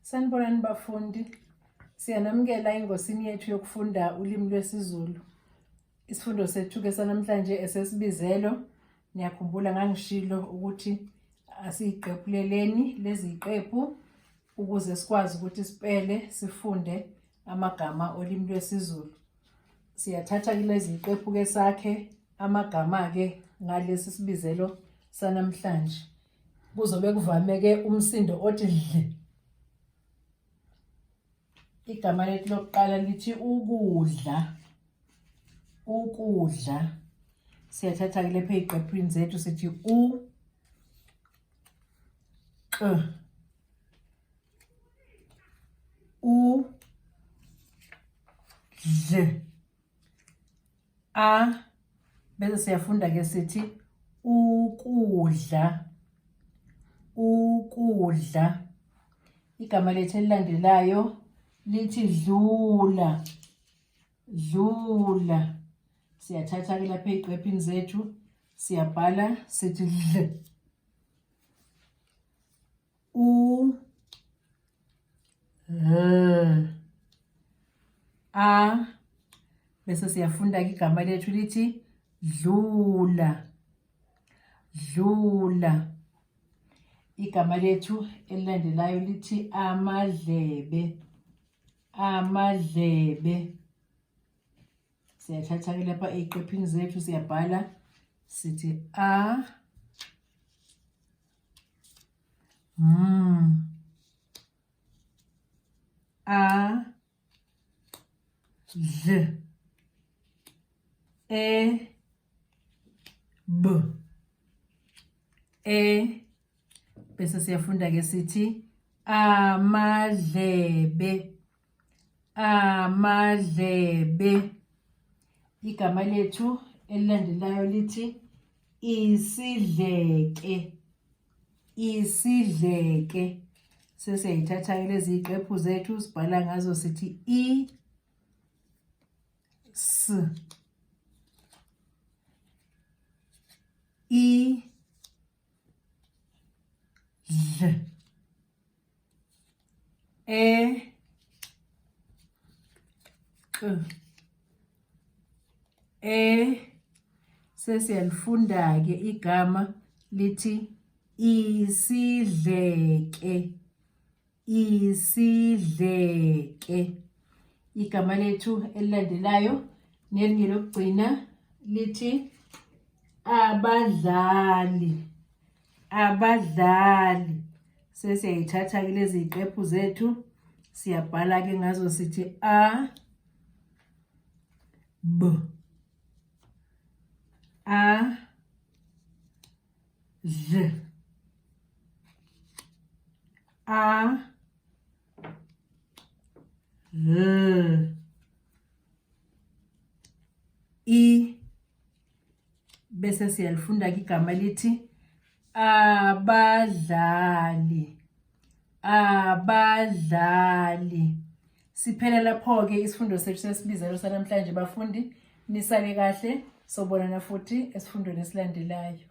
Sanibonani bafundi. Siyanamukela engosini yethu yokufunda ulimi lwesiZulu. Isifundo sethu-ke sanamhlanje esesibizelo. Niyakhumbula ngangishilo ukuthi asiyiqephuleleni lezi ziqephu ukuze sikwazi ukuthi sipele sifunde amagama olimi lwesiZulu. Siyathatha kulezi ziqephu-ke sakhe amagama-ke ngalesi sibizelo sanamhlanje. Kuzobe kuvame-ke umsindo othi dle. Igama lethu lokuqala lithi ukudla. Ukudla. Siyathatha-ke lapha ey'qephwini zethu sithi u k u dl a bese siyafunda ke sithi ukudla ukudla igama lethu elilandelayo lithi dlula dlula siyathatha ke lapha ey'qephini zethu siyabhala sithi dl U L A bese siyafunda ke igama lethu lithi dlula dlula igama lethu elilandelayo lithi amadlebe amadlebe siyathatha ke lapha ey'qephini zethu siyabhala sithi a M A L E B E bese siyafunda ke sithi amadlebe amadlebe igama lethu elilandelayo lithi isidleke isidleke sesiyayithatha-ke lezi ziqephu zethu sibhala ngazo sithi i s i L E K E sesiyalifunda-ke igama lithi isidleke isidleke igama lethu elilandelayo nelingelokugcina lithi abadlali abadlali sesiyayithatha-ke lezi ziqephu zethu siyabhala-ke ngazo sithi a b a L A L I bese siyalifunda ke igama lithi abadlali abadlali siphela lapho-ke isifundo sethu sesibizelo sanamhlanje bafundi nisale kahle sobonana futhi esifundweni esilandelayo.